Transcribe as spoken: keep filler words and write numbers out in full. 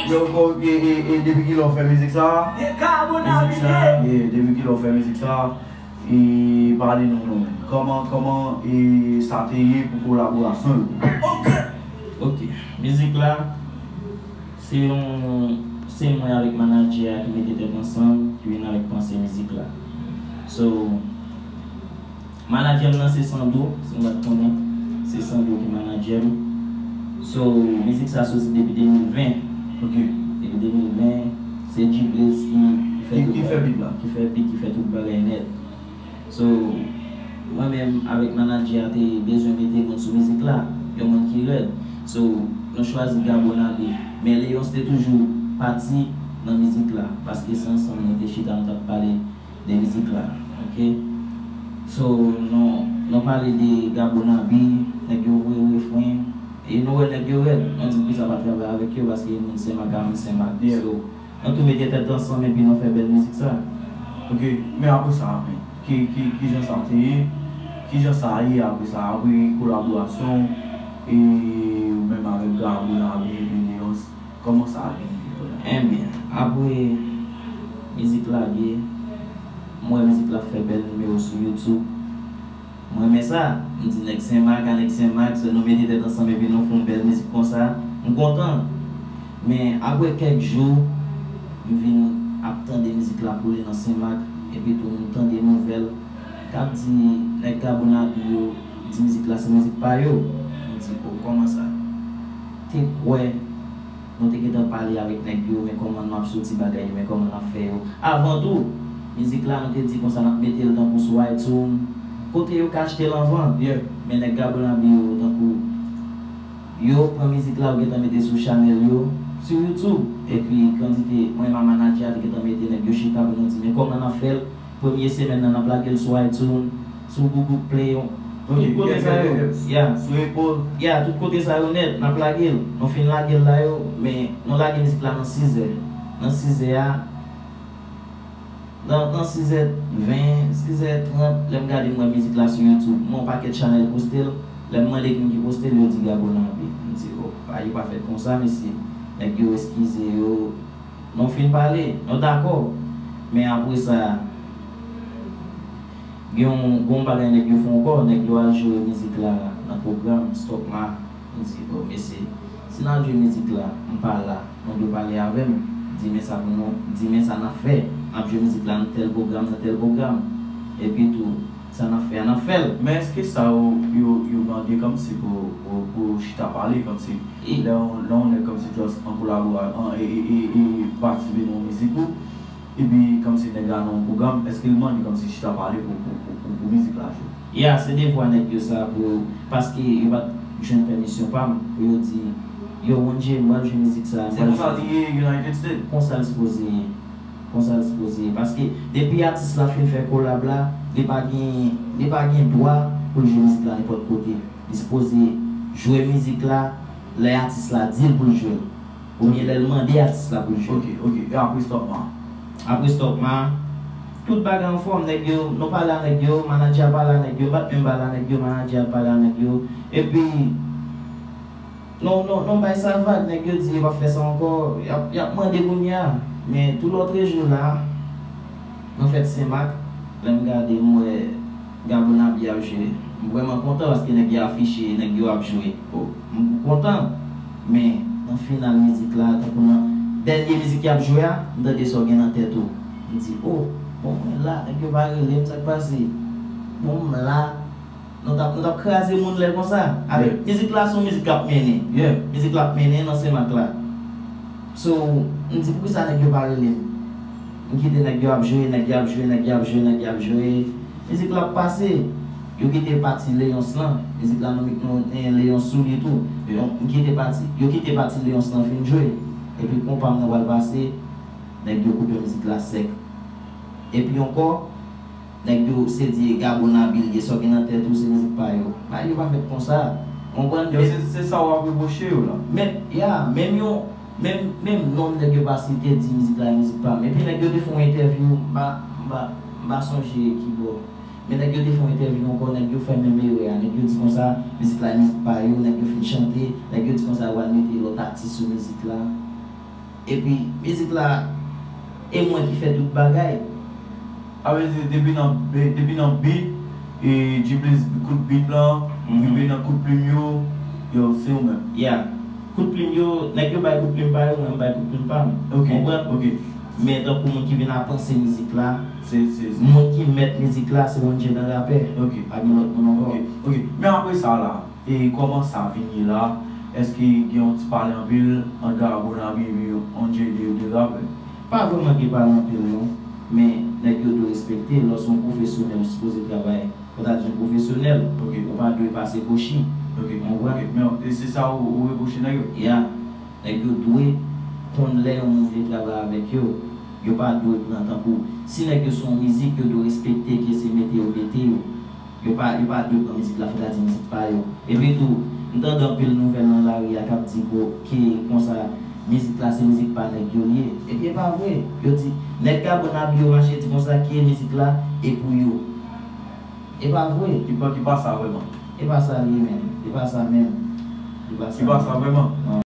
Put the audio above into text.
Yo, ko-, e, e, e depi kilè w fè mizik sa? Mizik sa, e, depi kilè w fè mizik sa? E pale nou, non. Kòman, kòman, e, sa te ye pou kolaborasyon yo? Ok, mizik la, se yon, se mwen avèk manadjè a ki mete tèt ansanm, ki vin avèk panse mizik la. So, manadjè m nan se Sando, si nou pa t konnen, se Sando ki manadjè m. So, mizik sa soti depi de mil ven. Ok. Depi de mil ven, se G-Blaze ki, ki fè Ki, tout ki fè bagay. Beat la. Ki fè beat, ki fè tout bagay nèt. So, mwen menm avèk manadjè a te bezwen mete moun sou mizik la, yon moun ki rèd. So, nou chwazi Gabo Nabi. Men Léonce te toujou pati nan mizik la, paske se ansanm nou te chita, nou t ap pale de mizik la, ok? So, nou, nou pale de Gabo Nabi, nèg yo voye refren, e nou wè nèg yo rèd. Nou di poukisa pa travay avèk yo, paske moun Senmak a moun Senmak. Yeah. So, nou tou mete tèt ansanm epi nou fè bèl mizik sa. Ok, men apre sa, men, ki, ki, kijan sa te ye? Kijan sa ye apre sa? Apre kolaborasyon, e ou menm avèk Gabo Nabi epi Léonce, kòman sa vin ye? Ebyen, apre mizik lage, m wè mizik la fè bèl nimewo sou YouTube. Mwen renmen sa. M di nèg Senmak a nèg Senmak, so nou mete tèt ansanm epi nou fè yon bèl mizik konsa. M kontan. Men apre kèk jou, m vin ap tande mizik la boule nan Senmak, epi tou m tande nouvèl k ap di nèg Gabo Nabi yo di mizik la se mizik pa yo. M di, o, kòman sa? Te kwè nou te gentan pale avèk nèg yo, men kòman nou ap soti bagay yo, men kòman n ap fè yo. Avan tou, mizik la, nou te di konsa n ap mete l tankou sou iTunes, kote yo ka achte l anvan. Yeah. Men nèg Gabo Nabi yo, tankou, yo pran mizik la, yo gentan mete sou chanèl yo, sou YouTube. Epi, kantite, mwen, ma manadjè a te gentan mete nèg yo chita pou nou di, men kòman n ap fè l? Premye semèn nan, n ap lage l sou iTunes, sou Google Play, tout kote sa yo. Yeah. Sou Apple. Yeah, tout kote sa yo nèt, n ap lage l. Nou fin lage l la yo, men nou lage mizik la nan sizè. Nan sizè a, nan, nan sizè ven, sizè trant, lè m gade m wè mizik la sou YouTube, m wè yon pakèt chanèl poste l. Lè m mande kiyès ki poste l, yo di Gabo Nabi. M di, o, pa, yo pa fèt konsa, mesye. Nèg yo eskize yo, nou fin pale, nou dakò. Men apre sa, gen yon, gen yon bagay nèg yo fè ankò, nèg yo al jwe mizik la nan pwogram Stokma. M di, o, mesye, si n al jwe mizik la, m pa la, nou dwe pale avè m, di men sa pou nou, di men sa n ap fè. N ap jwe mizik la nan tèl pwogram, nan tèl pwogram. Epi tou, sa n ap fè a, n ap fè l. Men èske sa yo, yo, yo mande kòmsi pou, pou, pou chita pale, kòmsi lè yon, lè yon nèg kòmsi just an kolabora-, an, e, e, e, e patisipe nan yon mizik ou, epi kòmsi nèg la nan yon pwogram, èske l mande kòmsi chita pale pou, pou, pou, pou, pou mizik la jwe? Ya, se devwa nèg yo sa pou, paske yo pa t jwenn pèmisyon pa m, pou yo di, yo, Ronje, m pral jwe mizik sa, m pral jwe. Se konsa li ye United States? Konsa l sipoze ye. Konsa l sipoze ye. Paske depi atis la fin fè kolab la, li pa gen, li pa gen dwa pou l jwe mizik la nenpòt kote. Li sipoze jwe mizik la lè atis la di l pou l jwe l. Oubyen lè l mande atis la pou l jwe. Ok, ok. E apre Stokma? Apre Stokma, tout bagay anfòm, nèg yo, nou pale a nèg yo, manadjè a pale a nèg yo, m pa t menm pale a nèg yo, manadjè a pale a nèg yo. Epi, non, non, non, bay sa vag, nèg yo di yo p ap fè sa ankò, y ap, y ap mande kounye a. Men tou lòtrejou la, nan fèt Senmak, lè m gade, m wè Gabo Nabi ap jwe. M vrèman kontan paske nèg yo afiche, nèg yo ap jwe. O, m kontan. Men, nan final mizik la, tankou nan dènye mizik y ap jwe a, m tande sa w gen nan tèt ou. M di, o, bon, mwen la, nèg yo pa rele m, sa k pase? Bon, m la. Nou t ap, nou t ap kraze moun lè konsa. Avèk mizik la, se yon mizik k ap mennen. Yeah. Mizik la ap mennen nan Senmak la. So, m di, poukisa nèg yo pa rele m? M kite nèg yo ap jwe, nèg yo ap jwe, nèg yo ap jwe, nèg yo ap jwe. Mizik la ap pase. Yo kite pati Léonce lan. Mizik la nou, nou, eh, Léonce sou li tou. Donk, m kite pati, yo kite pati Léonce lan fin jwe. Epi konpa m nan pral pase, nèg yo koupe mizik la sèk. Epi ankò, nèg yo se di Gabo Nabi l ye, sa w gen nan tèt ou se mizik pa yo. Bagay yo pa fèt konsa. Konprann? Yo, se, se sa w ap repwoche yo la. Men, ya, menm yon, menm, menm non nèg yo pa site di mizik la e mizik pa m. Epi nèg yo te fè yon entèvyou, m pa, m pa, m pa sonje ki bò. Men nèg yo te fè yon entèvyou ankò, nèg yo fè menm erè a. Nèg yo di konsa, mizik la e mizik pa yo, nèg yo fin chante, nèg yo di konsa yo pral mete lòt atis sou mizik la. Epi mizik la, e mwen ki fè tout bagay. Sa vle di depi nan depi nan beat, e G-Blaze kout beat lan, rive nan kout plim yo, yo se ou menm. Ya. Kout plim yo, nèg yo bay kout plim pa yo, mwen m bay kout plim pa m. Ok, Konprann? Ok. Men tankou moun ki vin apanse mizik la, Se se moun ki mèt mizik la se One J nan rapè. Ok. Pa gen lòt moun ankò. Ok. Ok. Men apre sa la, e kòman sa vin ye la? Èske gen yon ti pale anpil anta Bon Abi epi One J de de rapè? Pa vrèman gen pale anpil non. Men nèg yo dwe respekte, lè w se yon pwofesyonèl ou sipoze travay. Fò ta di yon pwofesyonèl. Ok. Ou pa dwe pase kochi. Ok. Konprann? Ok. Men e se sa ou ou repwoche nèg yo? Ya. Nèg yo dwe konn lè yon moun vle travay avèk yo. Yo pa dwe pran tankou. Si nèg yo se yon mizik, yo dwe respekte ke se mete yo mete yo. Yo pa yo pa dwe pran mizik la fò ta di mizik pa yo. Epi tou, m tande anpil nouvèl nan lari a k ap di ko ke konsa mizik la se mizik pa nèg yo li ye. Epi e pa vre. Yo di nèg ka bon abi yo mache di konsa ke mizik la e pou yo. E pa vre. Ki pa ki pa sa vrèman? E pa sa li ye menm. E pa sa menm. E pa sa. Ki pa sa vrèman? Non.